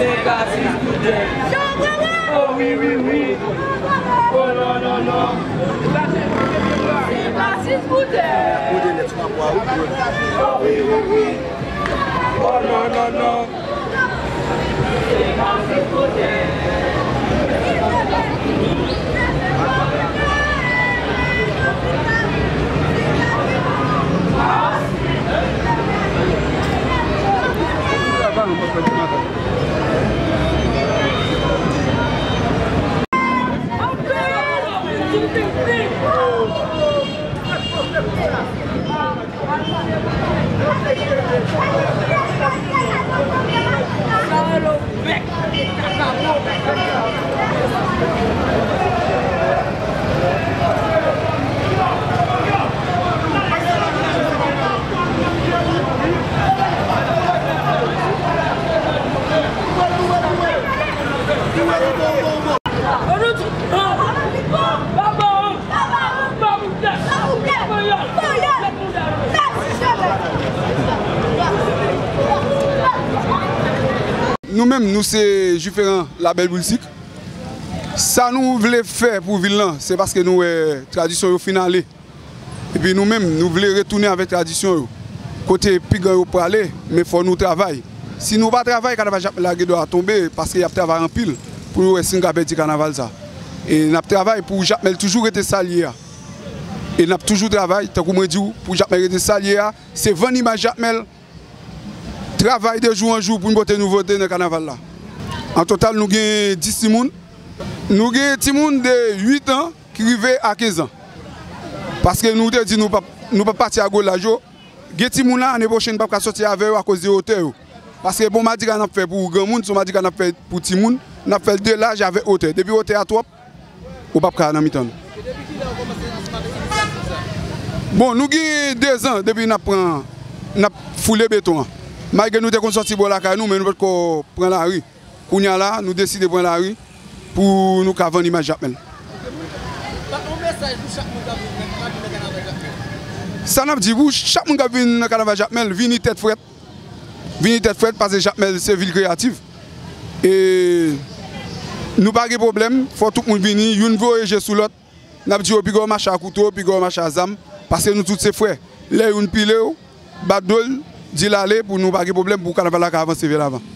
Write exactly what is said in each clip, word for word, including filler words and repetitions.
Senk a sis pou tè. Oh wi, wi, wi. Oh non, non, non. Senk a sis pou tè. Oh wi, wi, wi. Oh non, non, non. Nou menm, nou se Jiferan Labèl Boul Sik. Sa nou vle fè pou vil lan, se paske nou wè tradisyon yo fin ale. Epi nou menm, nou vle retounen avèk tradisyon yo. Kote pigan yo prale, men fò nou travay. Si nou pa travay, kanaval Jakmèl la gen dwa tonbe, paske y ap travay anpil pou yo wè si n ka pèdi kanaval sa. E n ap travay pou Jakmèl toujou rete sa l ye a. E n ap toujou travay, tankou mwen di w, pou Jakmèl rete sa l ye a, se vann imaj Jakmèl, travay de jou an jou pou n pote nouvote nan kanaval la. An total, nou gen dis timoun. Nou gen timoun de uit an ki rive a kenz an. Paske nou te di nou p ap, nou p ap pati a gwo laj yo. Gen timoun la, ane pwochèn, n p ap ka sòti avè yo akoz de wotè yo. Paske bon madrigal n ap fè pou granmoun, se yon madrigal n ap fè pou timoun, n ap fè l de laj avèk wotè. Depi wotè a twòp, ou p ap ka nan mitan nou. Bon, nou gen dezan depi n ap pran, n ap foule beton an. Malgre nou te konn sòti bò lakay nou, men nou potko pran lari. Kounye a la, nou deside pran lari pou nou ka vann imaj Jakmèl. Sa n ap di pou chak moun k ap vin nan kanaval Jakmèl, vini tèt frèt. Vini tèt frèt, paske Jakmèl se vil kreyatif. E nou pa gen pwoblèm, fò tout moun vini, youn voye je sou lòt. N ap di yo piga w mache a kouto, piga w mache a zam, paske nou tout se frè. Lè youn pile w, bat do l, di l ale pou nou pa gen pwoblèm, pou kanaval la ka avanse vè lavan.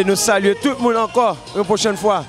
Nou salye tout moun ankò yon pwochèn fwa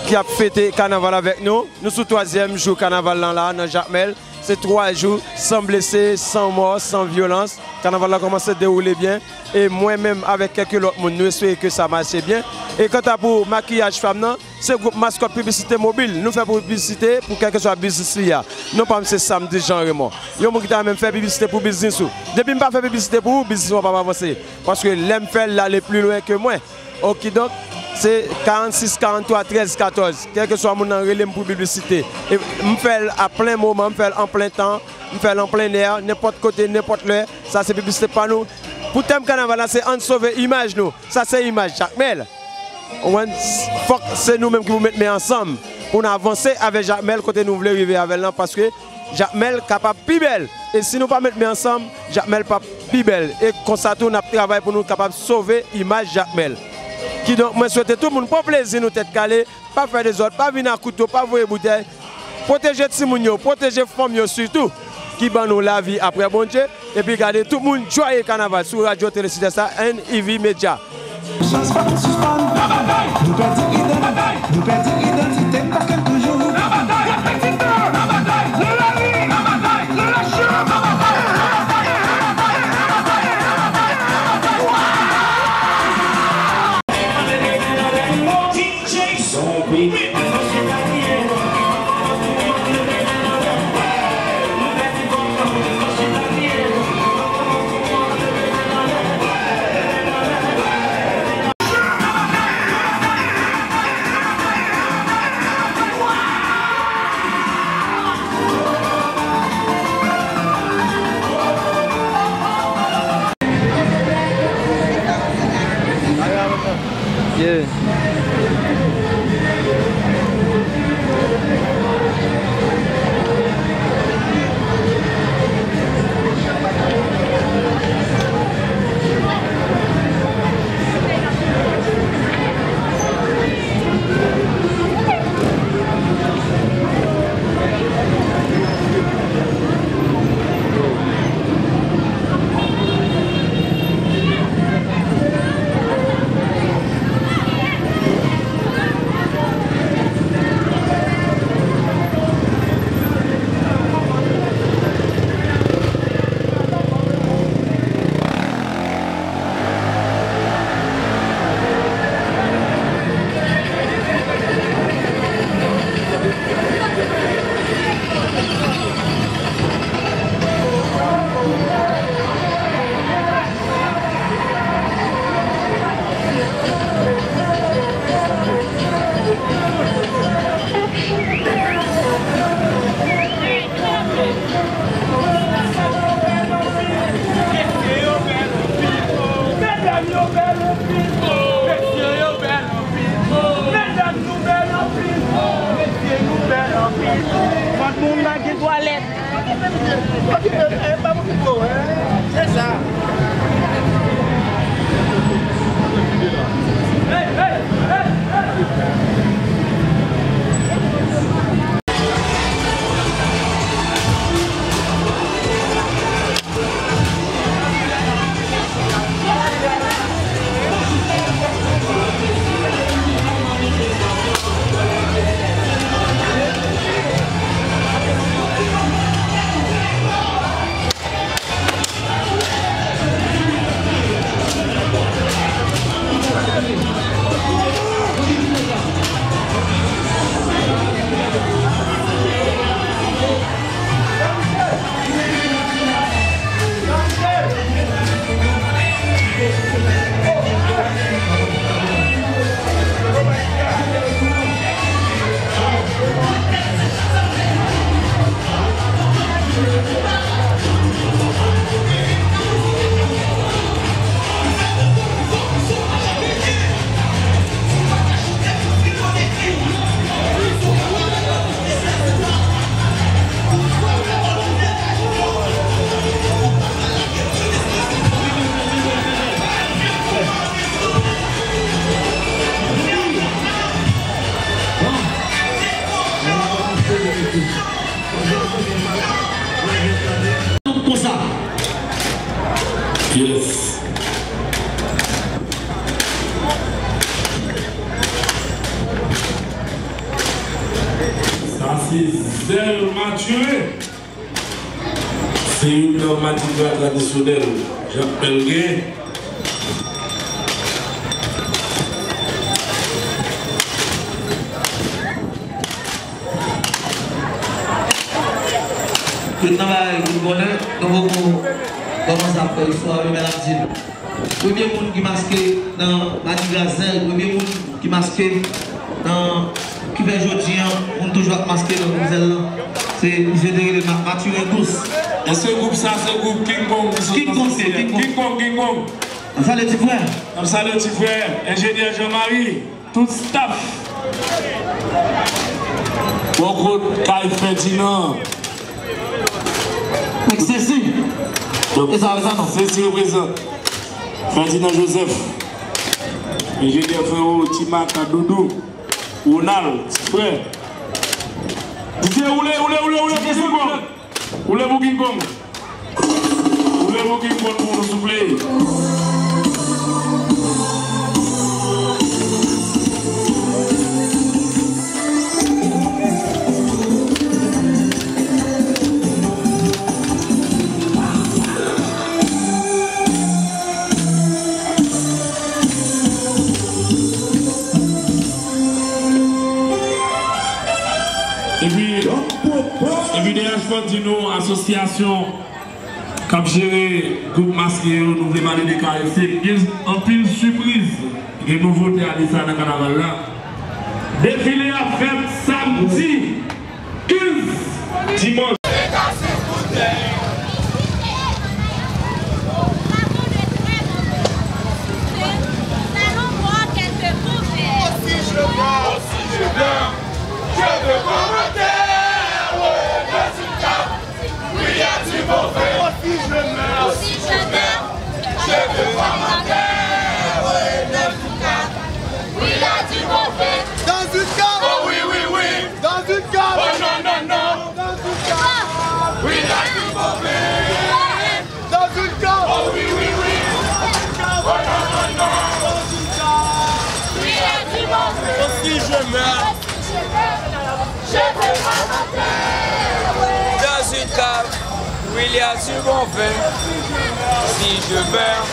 ki ap fete kanaval avèk nou. Nou sou twazyèm jou kanaval lan la nan Jakmèl. Se twa jou san blese, san mò, san vyolans. Kanaval la kòmanse dewoule byen. E mwen menm avèk kèk lòt moun, nou espere ke sa mache byen. E kanta pou makiyaj fanm nan, se gwoup Maskòt Piblisite Mobil. Nou fè piblisite pou kèlkeswa biznis li a. Non pa m se Samdi Jean Raymond. Yon moun ki ta renmen fè piblisite pou biznis ou. Depi m pa fè piblisite pou ou, biznis ou ap avanse. Paske lè m fè l, l ale pli lwen ke mwen. Okidonk, se karannsis karanntwa trèz katòz. Kèlkeswa moun nan rele m pou piblisite. E m fè l a plen moman, m fè l an plen tan, m fè l an plen nè, nenpòt kote, nenpòt lè. Sa se piblisite pa nou. Pou tèm kanaval la, se ann sove imaj nou. Sa se imaj Jakmèl. Ou konprann? Fòk se nou menm ki pou met men ansanm pou n avanse avè Jakmèl kote nou vle rive avè l lan, paske Jakmèl kapab pi bèl. E si nou pa met men ansanm, Jakmèl p ap pi bèl. E konsa tou, n ap travay pou nou kapab sove imaj Jakmèl. Kidonk, mwen swete tout moun pran plezi nou tèt kale, pa fè dezòd, pa vin ak kouto, pa voye boutèy. Pwoteje timoun yo, pwoteje fanm yo sitou, ki ban nou lavi apre Bondye. Epi gade tout moun, joyeux carnaval sou Radyo Tele Sidès la, N I V Media. Chans pa pou sispann. Nou pèdi idan-, nou pèdi idantite n, paske n toujou. Yeah. Medam yo bèl anpil. Mesye yo bèl anpil. Medam nou bèl anpil. Mesye nou bèl anpil. Fòk moun pa gen twalèt. Pa kite, pa kite, pa kite, eh, pa kite, eh. Se sa. Konsa. Yes. Se Zèl Mathurin. Se youn nan madigra tradisyonèl Jakmèl gen. Tout nan bagay pou bonè, nou poko kòmanse ap fè istwa yo, men n ap di l. Premye moun ki maske nan madigra Zèl, premye moun ki maske nan, ki fè jodi a, moun toujou ap maske nan gwoup Zèl la, se misye te rele Ma-, Mathurin Gousse. E se gwoup sa, se gwoup King Kong ki sot nan Sisyen. King Kong, King Kong. King Kong, King Kong. N ap salye ti frè. N ap salye ti frè, enjenyè Jean Marie. Tout staff. Bò kot kay Ferdinand. Nèg sezi. Donk, e sa, e sa non. Sezi reprezant. Ferdinand Joseph. Enjenyè Frero, Ti Maka, Doudou, Ronald, ti frè. Di se woule, woule, woule, woule, woule, woule. Woule pou King Kong. Woule pou King Kong pou nou, souple. Epi, epi D H Fò di nou, asosyasyon k ap jere gwoup maske yo, nou vle pale de K F C, gen anpil sipriz, gen nouvote a de sa nan kanaval la. Defile a fèt samdi kenz, dimanch. Aussi je meurs, je veux commenter, ouais, je suis capable. Oui, il y a du mauvais. Aussi je meurs, aussi je meurs, je veux commenter, ouais, je suis capable. Oui, il y a du mauvais. Dans une cave. Oh oui, oui, oui. Dans une cave. Oh non, non, non. Dans une cave. Oui, il y a du mauvais. Dans une cave. Oh oui, oui, oui. Dans une cave. Oh non, non, non. Dans une cave. Oui, il y a du mauvais. Aussi je meurs. Je veux pas manger. Dans une cave, oui, il y a du mauvais. Si je meurs,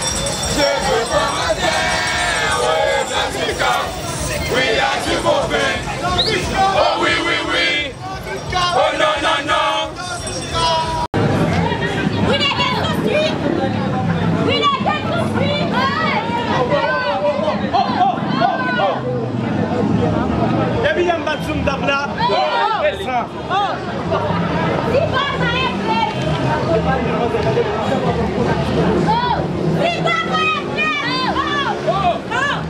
je veux pas manger. Dans une cave, oui, il y a du mauvais. Oh oui, oui, oui. Oh non, non, non. Depi yè m bat sou m tap la, e sa.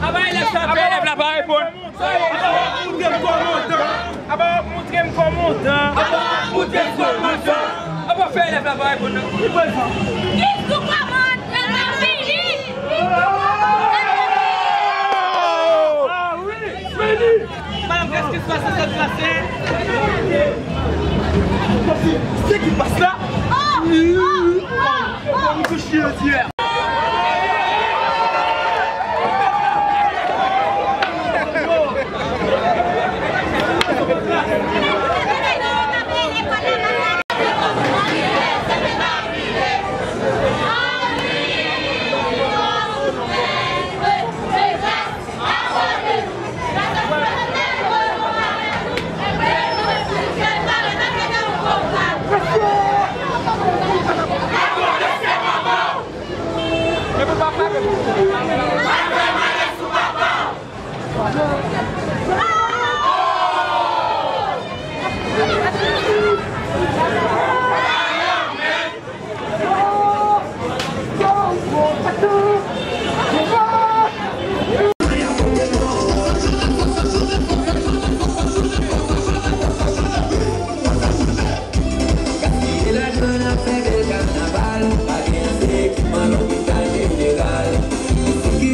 Apa elèv sa fè, elèv la pa reponn? Apa w ap moutre m kòmandan? Apa w ap moutre m kòmandan? Apa w ap moutre m kòmandan? Apa w fè elèv la pa reponn nan? Li prezan. Li sou kòmandan, l ap vini. Ah wi, vini. Madanm, qu'est-ce qui se passe? Sa k pase? Kòmsi, se ki pas la? Oh, oh, oh, oh. Bon, nou tou chire di yè. Gaspiye lajan nan fè bèl kanaval, pa gen ase ekipman lopital jeneral. Ki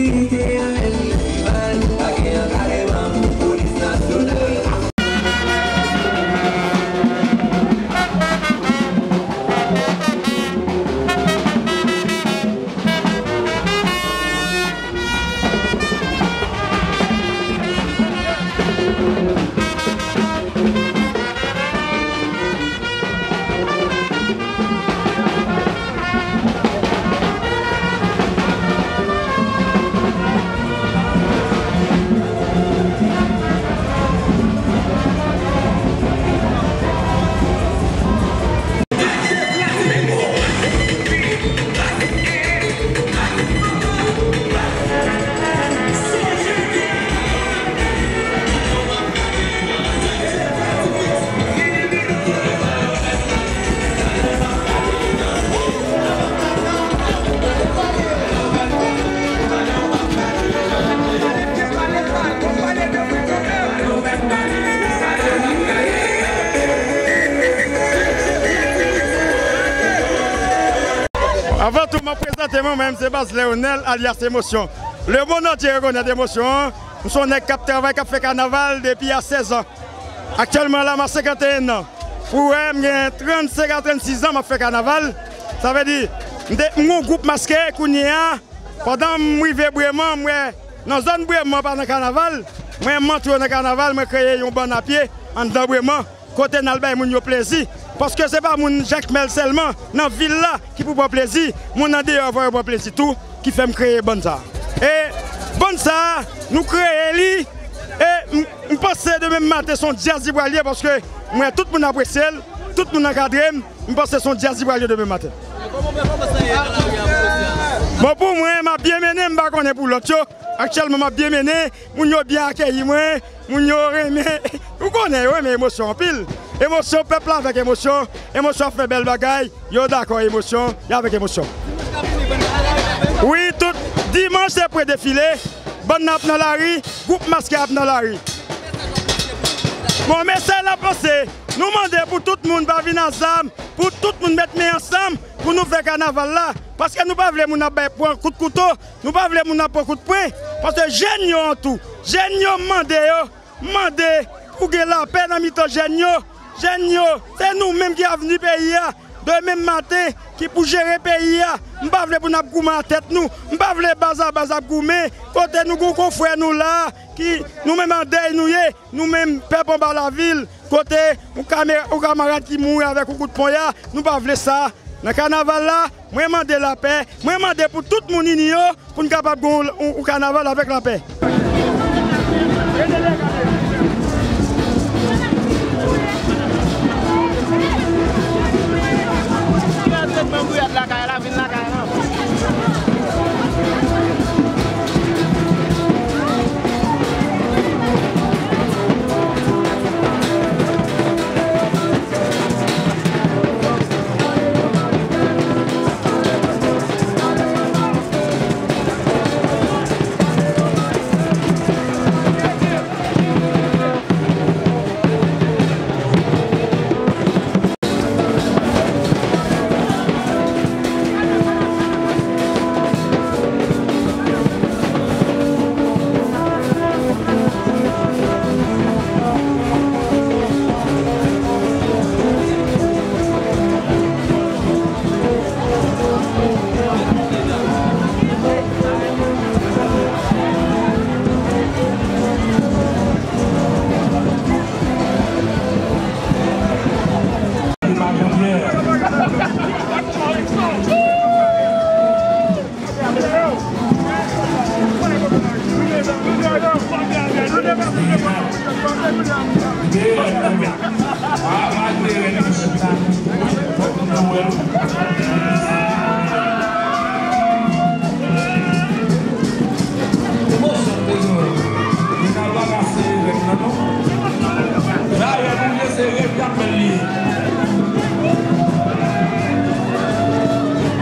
Prezante mwen, mwen menm se Baz Leonel, alyas Emosyon. Lemonn antye rekonèt Emosyon an. M se yon nèg k ap travay, k ap fè kanaval depi a sèz an. Aktyèlman la, m a senkanteyen an. Pou w wè, m gen trannsenk a trannsis an, m ap fè kanaval. Sa vle di, m te, m gon gwoup maske kounye a. Pandan m rive Breman, m wè nan zòn Breman pa nan kanaval. Mwen, m antre nan kanaval, mwen kreye yon bann a pye anndan Breman. Kote n al bay moun yo plezi. Paske se pa moun Jakmèl sèlman nan vil la ki pou pran plezi. Moun andeyò fò yo pran plezi tou, ki fè m kreye bann sa a. E bann sa a, nou kreye li. E m, m panse demen maten se yon djaz li pral ye, paske m wè tout moun apresye l, tout moun ankadre m. M panse se yon djaz li pral ye demen maten. Bon, pou mwen, m ap byen mennen, m pa konnen pou lòt yo. Aktyèlman, m ap byen mennen. Moun yo byen akeyi mwen, moun yo renmen. Ou konnen, yo renmen Emosyon anpil. Emosyon, pèp la avèk Emosyon. Emosyon ap fè bèl bagay. Yo dakò Emosyon, y avèk Emosyon. Wi, tout dimanch se pre defile. Bann nan ap nan lari, gwoup maske ap nan lari. Bon, mesaj n ap lanse, nou mande pou tout moun pa vin a zam, pou tout moun met men ansanm, pou nou fè kanaval la. Paske nou pa vle moun ap bay pran kout kouto, nou pa vle moun ap pran kout pwen. Paske jèn yo an tou, jèn yo mande yo, mande pou gen lapè nan mitan jèn yo. Jèn yo, se nou menm ki avni peyi a. Demen maten, ki pou jere peyi a. M pa vle pou n ap goumen a tèt nou. M pa vle baz a baz ap goumen. Kote nou gon konfrè nou la, ki nou menm an dèy nou ye. Nou menm pèp anba lavil, kote yon kamè-, yon kamarad ki mouri avèk yon kout ponya, nou pa vle sa. Nan kanaval la, mwen mande lapè, mwen mande pou tout moun ini yo, pou n kapab gen yon, yon, yon kanaval avèk lapè.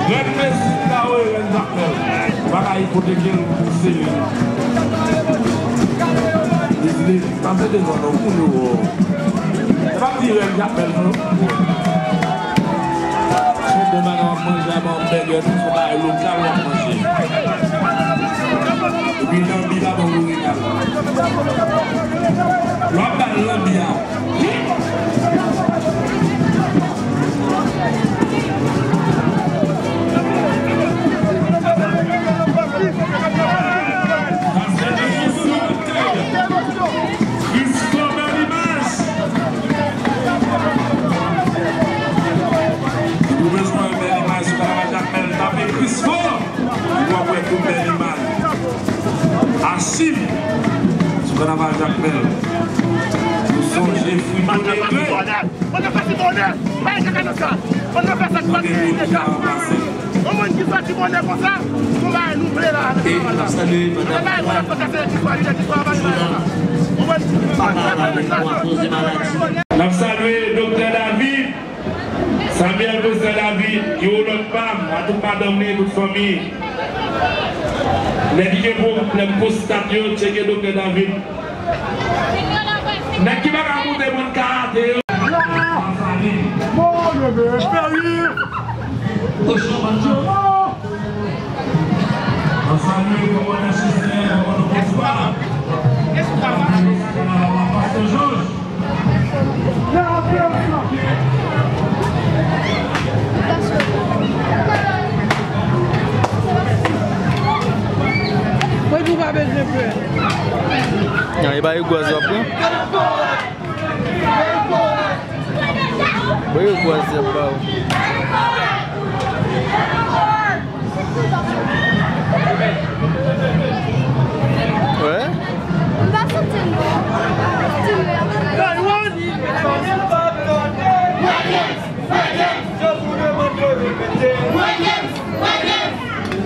Rèn Mesi ka wè rèn Jakmèl. Pa ka ipoteke l pou sere. Dezide, tande de zòn, ou moun yo. Se pa ti rèn Jakmèl, non. Se bon bagay w ap manje, a ba w bègè, tout se bagay lokal w ap manje. Epi lanbi pa bon pou reyal. Lè w ap ba l lanbi a, Christo, bèl imaj. Si w bezwen wè bèl imaj sou kanaval Jakmèl, tape Christo. Ou ap wè tout bèl imaj. Achiv sou kanaval Jakmèl. Nou sonje Frito Negre. Bann nan fè ti bonè. Pa gen kaka nan sa. Bann nan fè sa ki pa gen kaka. Yon moun ki fè ti bonè konsa, nou bay nou vle la. E n ap salye madanm Jouna. N ap salye Doktè David. Samuel President David, iwològ pa m, a tout madanm li, tout fanmi. Nèg ki gen pwoblèm pwostat yo, tcheke Doktè David. Nèg ki pa ka moute moun karate yo. Kochon, bann jan. Mwen di w pa bezwen pè. Nan, e pa Hugo a w ap pran? Mwen Hugo a w ap ba w. Wè? M pa santi l non. Santi l.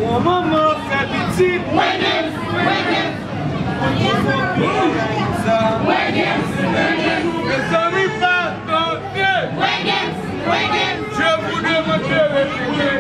Ou an manman fè pitit. Mezanmi, pa tande. Je vous demande de répéter.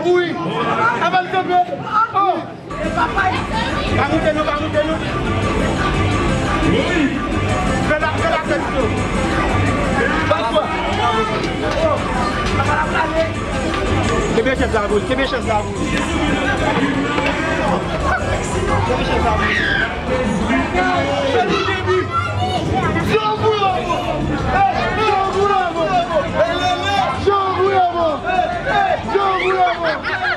Wi. Avan l kanpe. Oh. Pa moute non, pa moute non. Fè la, fè la tèt non. Kenbe chèz la pou li, kenbe chèz la pou li. Kenbe chèz la pou li. Jan gou yo bon. Jan gou yo bon. Jan gou yo bon. Jan gou yo bon.